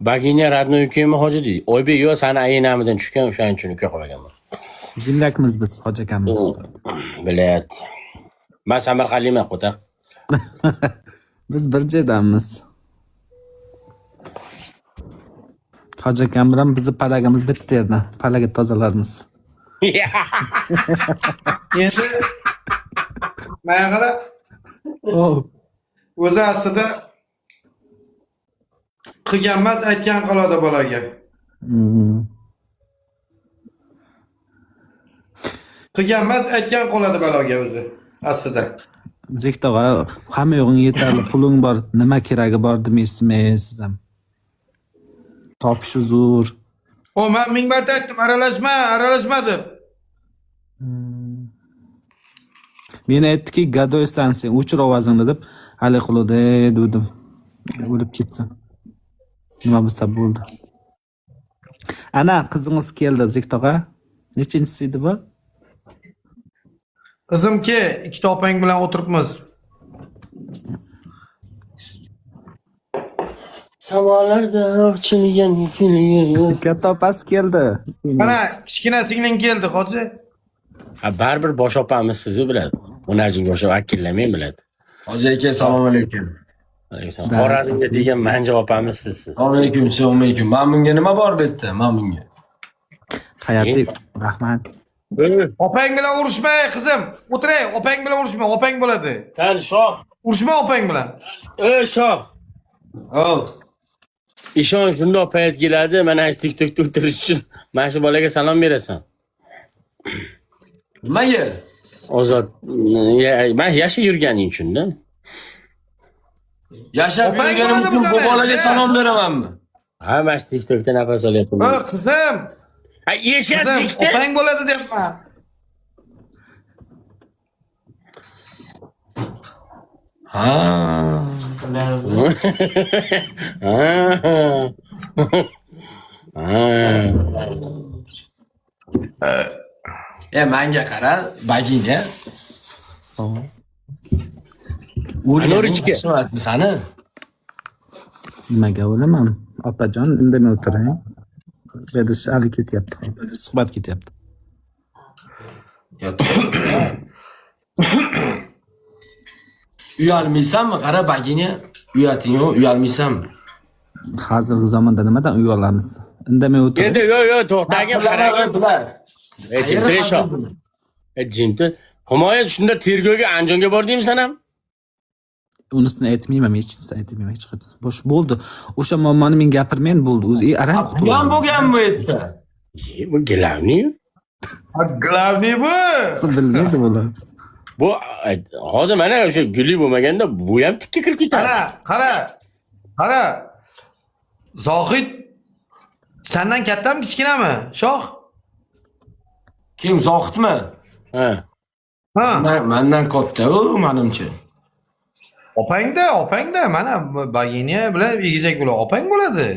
Bagina родной ukangmi, hoji, deydi. Oybek, yo'q, sani ayinamidan tushgan, o'shaning uchun uka qo'yganman. Земляк miz biz, hoji akam. Bilat. Man samarqandlikman, qo'taq. Biz bir joydanmiz. Hoji akam bilan bizni palagimiz bitta yerda. Palaga tozalarmiz. Endi manga qara, Oh. o'zi aslida qilgan emas, aytgan qoladi bolaga. Qilgan emas, aytgan qoladi baloga o'zi aslida. Zek tog'a, hamma yo'g'ing yetarli, puling bor, nima keragi bor demaysizmi siz ham? Topishi zo'r. O, man ming marta aytdim, aralashma, aralashma deb. Meni aytdiki, гадой san sen, o'chir ovozingni deb, hali qiluvdi dedim. O'lib ketdi. Nima bo'lsa bo'ldi. Ana qizingiz keldi, Zek tog'a. Nechinchisi edi bu? Qizimki, ikkita opang bilan o'tiribmiz. Samolarda ochilgan kulgi. Katta opasi keldi. Mana kichkina singling keldi, hoji. Ha, baribir bosh opamiz sizni biladi. Munajimga o'xshab akillamang biladi. Hoji aka, assalomu alaykum. Xorazmga degan manja opamiz sizsiz. Assalomu alaykum, assalomu alaykum. Men bunga nima bor bu yerda? Men bunga. Hayotli, rahmat. Opang bilan urushma, ey qizim. O'tiray, opang bilan urushma, opang bo'ladi. San shoh, Urushma opang bilan. Ey shoh. Oh, Ishon, shundoq payt keladi, mana shu TikTokda o'tirish uchun mana shu bolaga salom berasan. Nimaga? Ozod, man yashab yurganing uchun-da. Yashab Opang yurganim bo'ladi uchun bu bu sani, bolaga e? salom beramanmi? Ha, mana shu TikTokda nafas olyapman. Ha, qizim, Ha, eshak qizim, ikkita. opang bo'ladi deyapman. Ha. Ha. Ha. E, menga qara, bagina. Nurichka. Emasmi sani? Nimaga o'laman? Opajon, indamay o'tiring. Bu yerda hali ketyapti. Suhbat ketyapti. Ya, uyalmaysanmi? Qara, bagina. Uyating yo'q, uyalmaysanmi? Hozirgi zamonda nimadan uyalamiz? Indamay o'tiring. Endi yo'q, yo'q, to'xtagin, qaragin. Bular. Ey, jimtir, shoh. Ey, jimtir. Himoya shunda tergovga Andijonga bordingmi sen ham? Unisini aytmayman, hech narsa aytmayman, hech qachon. Bo'sh bo'ldi. O'sha muammoni men gapirmayin bo'ldi. O'zi arang Bu ham qutuladi. bo'lganmi bu yerda? E, bu главный. Ha, главный bu. Bilmaydi bular. Bu hozir mana o'sha guli bo'lmaganda bu ham tikka kirib ketadi. Qara, qara. Qara. Zohid sendan kattami, kichkinami? Shoh? Kim, Zohidmi? Ha. Ha. Mandan katta u, menimcha. Opangda, opangda mana bagina bilan egizak ular opang bo'ladi.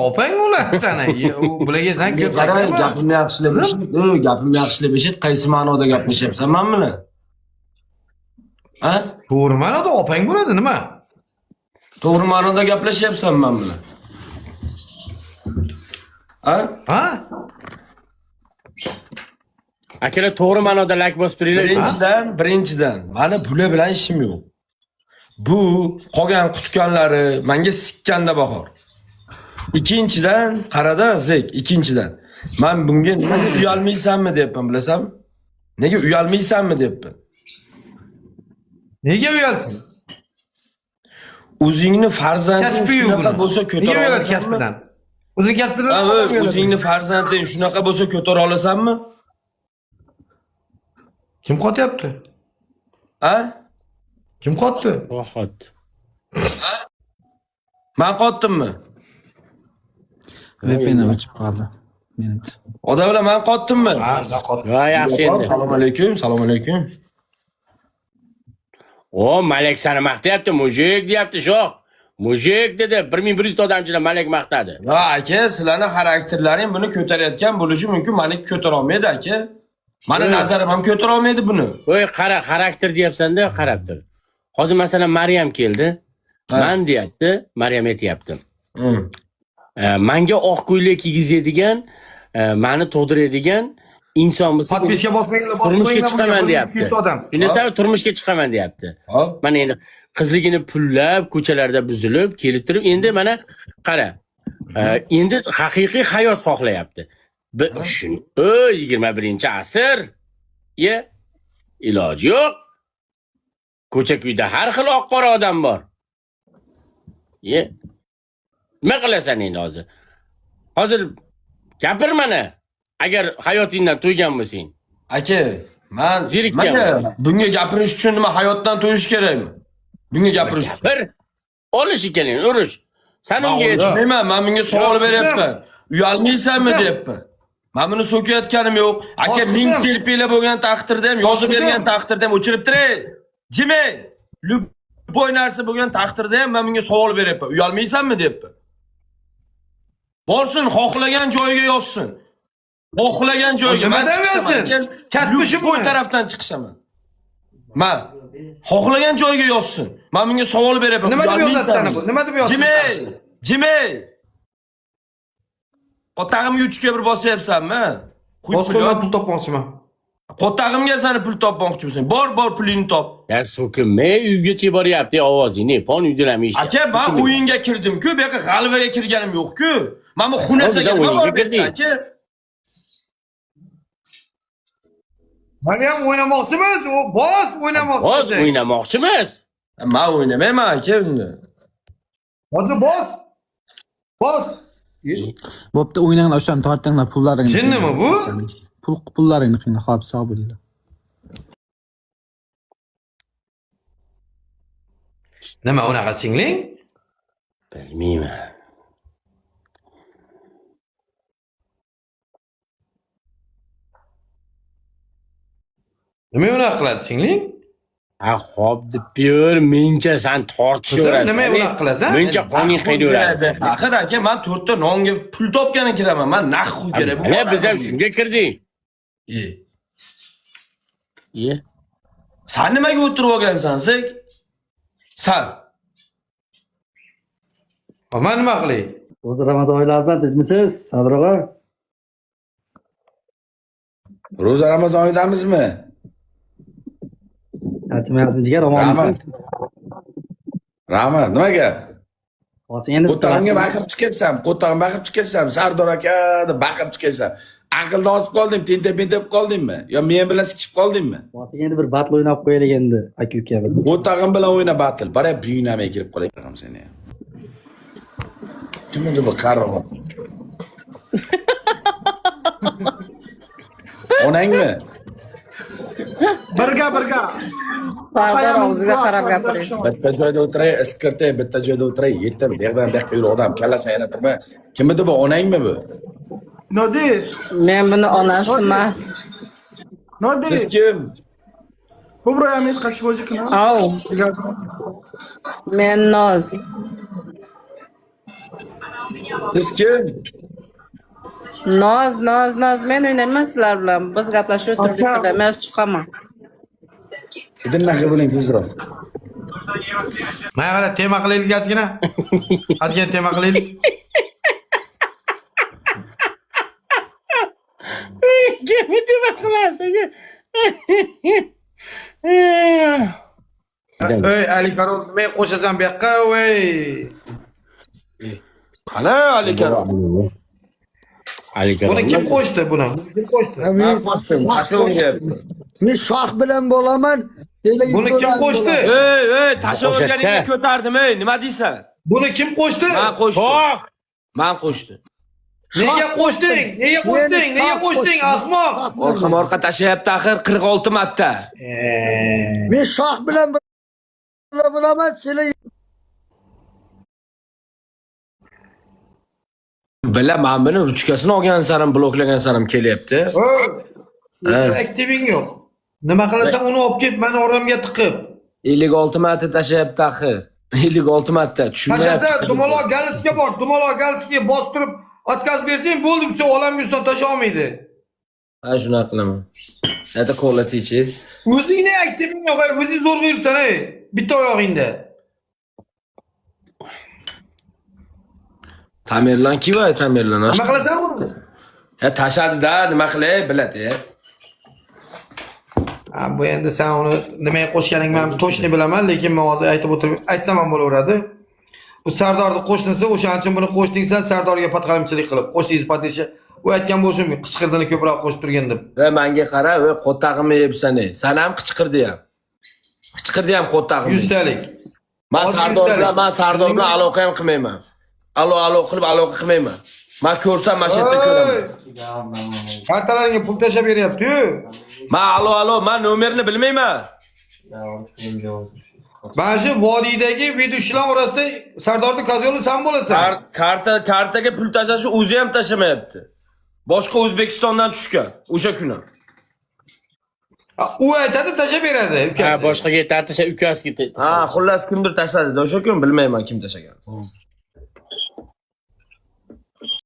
Opang ular sani. U bularga san ko'p Qara, sakrama. gapimni yaxshilab Qizim? eshit. Gapimni yaxshilab eshit. Qaysi ma'noda gaplashyapsan men bilan? Ha? To'g'ri ma'noda opang bo'ladi, nima? To'g'ri ma'noda gaplashyapsan men bilan. Ha? Ha? Akalar, to'g'ri ma'noda like bosib turinglar. Birinchidan, mani bular bilan ishim yo'q. Bu qolgan qutganlari menga sikkanda bahor. Ikkinchidan, qarada Zek, ikkinchidan. Men bunga nimaga uyalmaysanmi deyapman, bilasanmi? Nega uyalmaysanmi deyapman. Nega uyalsin? O'zingni farzanding Kasbi-yu shunaqa buni. bo'lsa Nega ko'tara uyaladi olasanmi? kasbidan? O'zini kasbidan Ha, odam uyaladi. o'zingni farzanding shunaqa bo'lsa ko'tara olasanmi? Kim qotyapti? Ha? Kim qotdi? Vohot. Men qotdimmi? VPN o'chib qoldi. Menimcha. Odamlar, men qotdimmi? Ha, sen qotding. Va yaxshi endi. Assalomu alaykum, assalomu alaykum. O, Malak seni maqtayapti, мужик deyapti, shoh. Мужик dedi. 1100 ta odam ichida Malak maqtadi. Ya aka, sizlarni xarakterlaring buni ko'tarayotgan bo'lishi mumkin, maniki ko'tara olmaydi aka. Mani nazarim ham ko'tara olmaydi buni. Voy, qara, xarakter deyapsan-da, qarab tur. Hozir masalan Maryam keldi. Ha. Man deyapti, Maryam aytyapti. Manga oq ko'ylak kiygizadigan, mani to'g'diradigan inson bo'lsa, Подписка bosmanglar, bosib turmushga qo'yinglar bunga, chiqaman bir deyapti. 200 odam. Tushunasanmi? Turmushga chiqaman deyapti. Hop. Mana endi qizligini pullab, ko'chalarda buzilib, kelib turib, endi mana qara. Endi haqiqiy hayot xohlayapti. Shuni, 21-asr. Ye, iloji yo'q. Ko'cha-kuyda har xil oq qora odam bor. Ye. Nima qilasan endi hozir? Hozir gapir mana. Agar hayotingdan to'ygan bo'lsang. Aka, man Zerikkan mana bo'lsang. bunga gapirish uchun nima, hayotdan to'yish kerakmi? Bunga gapirish uchun. Bir olish ekan endi, urush. San Man unga urishmayman, man bunga savol Yo'q, beryapman. Uyalmaysanmi Qizim. deyapman. Man buni so'kayotganim yo'q. Aka, Qizim. 1000 selfilar bo'lgan taqdirda ham, yozib Qizim. bergan taqdirda ham o'chirib turay. Jimay. Любой narsa bo'lgan taqdirda ham man bunga savol beryapman. Uyalmaysanmi deyapman. Borsin, xohlagan joyiga yozsin. Xohlagan joyiga. Man Nimadan chiqishaman, yozsin? aka. Kasbi shu Любой buni. tarafdan chiqishaman. Man xohlagan joyiga yozsin. Man bunga savol beryapman. Nima deb yozadi Uyalmaysanmi? sana bu? Nima deb yozsin? Jimay, Jimay. Qotag'imga 3 ga bir bosyapsanmi? Qo'y Bos qo'yma, pul topmoqchiman. Qotag'imga sani pul topmoqchi bo'lsang, bor, bor, pulingni top. Ya so'kinmay uygacha boryapti ovozingni. Pon uydalar ham eshityapti. Aka, men o'yinga kirdim-ku, bu yoqqa g'alvaga kirganim yo'q-ku. Mana bu xunasaga Biz nima o'yinga bor bu yerda, kirdik. aka? Mana ham o'ynamoqchimiz, u bos o'ynamoqchimiz. Bos o'ynamoqchimiz. Men o'ynamayman aka bunda. Hozir bos. Bos. Bo'pti, o'ynanglar, o'shani tortinglar, pullaringni. Jinnimi bu? Pullaringni qilinglar, xo'p, sog' bo'linglar. Nima unaqa singling? Bilmayman. Nima unaqa qiladi singling? Ha, xo'p deb yur, mencha san tortishaveradi. Nima unaqa qilasan? Mencha qoning qaynaveradi. Axir aka, men to'rtta nonga pul topgani kiraman. Man нахуй kerak bu. Mana biz ham shunga kirdik. E, Ye. San nimaga o'tirib olgansan, Zek? San. Man nima qilay? O'zi Ramazon oylarida tinchmisiz, Sadr og'a? Ro'za Ramazon oyidamizmi? Charchamayapsizmi, jigar, Rahmat. omonmisiz? Rahmat, nima gap? Hozir endi Qo'tag'imga baqirib chiqyapsan, qo'tag'im baqirib chiqyapsan, Sardor aka deb baqirib chiqyapsan. Aqldan ozib qolding, tentak pentak qoldingmi? Yo men bilan sikishib qoldingmi? Hozir endi bir battle o'ynab qo'yaylik endi, aka uka. Qo'tag'im bilan o'yna battle. Bara buyunamay kirib qolay seni. Kim edi bu qarg'a? Onangmi? Birga birga. Sardor og'ziga qarab gapiring. Bitta joyda o'tiray, iskirtay, bitta joyda o'tiray, yetim, bu yoqdan bu yoqqa yur odam, kallasini aylantirma. Kim edi bu? Onangmi bu? Nodir. Men buni onasi emas. Nodir. Siz kim? Bu buraya kaç bozuk ne? Au, men Noz. Siz kim? Noz, Noz, Noz. Men o'ynayman sizlar bilan. Biz gaplashib o'tirdik, men o'zi chiqaman. Bitta bo'ling tezroq. Mana qara, tema qilaylik ozgina. Ozgina tema qilaylik. Kim nima qilasiz? Ey, Ali Karol, men qo'shasan bu yoqqa, voy. Qani Ali Karom? Ali Karom. Buni kim qo'shdi buni? Kim qo'shdi? Men qo'shdim. Qachon o'ynayapti? Men shoh bilan bo'laman. Buni kim qo'shdi? Ey, ey, tashlab Qo'shadi. olganingni ko'tardim, ey, nima deysan? Buni kim qo'shdi? Men qo'shdim. To'q. Men qo'shdim. Nega qo'shding? Nega qo'shding? Nega qo'shding, ahmoq? Orqa orqa tashlayapti axir 46 marta. Men shoh bilan bo'laman, seni Bila, men buni ruchkasini olgan sarim, bloklagan sarim kelyapti. O'zi aktiving yo'q. Nima qilasan, uni olib kelib mani oramga tiqib. 56 marta tashlayapti axir. 56 marta tushunmayapti. Tashlasa, dumaloq galishga bor, dumaloq galishga bostirib отказ bersang bo'ldi, все, olamga ustidan tasha olmaydi. Ha, shunaqa qilaman. Это kola tichi. O'zingni aktiving yo'q, ey, o'zing zo'rg'a yuribsan, ey, bitta oyog'ingda. Tamerlan kim, Tamerlan? Nima qilasan uni? Ya tashadi-da, nima qilay, biladi. Ha, bu endi sen uni nimaga qo'shganingni men точно bilaman, lekin men hozir aytib o'tirib aytsam ham bo'laveradi. Bu Sardorni qo'shnisi, o'shaning uchun buni qo'shding sen Sardorga patqalimchilik qilib, qo'shdingiz patishi. U aytgan bo'lishi mumkin, qichqirdini ko'proq qo'shib turgin deb. Va menga qara, va qo'tag'imni yebsan, ey. San ham qichqirdi ham. Qichqirdi ham qo'tag'imni. Yuztalik. Man Hozir Sardor yuztalik. bilan, man Sardor bilan aloqa ham qilmayman. Alo alo qilib aloqa qilmayman. Man ko'rsam mana shu yerda ko'raman. Kartalaringga pul tashlab beryapti-yu. Man alo alo, man nomerini bilmayman. Mana shu vodiydagi ведущий lar orasida Sardorni козёл i sen bo'lasan. Kartaga pul tashlashi o'zi ham tashlamayapti. Boshqa O'zbekistondan tushgan o'sha kuni. Ha, u aytadi, tashlab beradi Ha, ukasi. boshqaga tasha, ukasiga Ha, xullas kimdir tashladi o'sha kun, bilmayman kim tashlagan.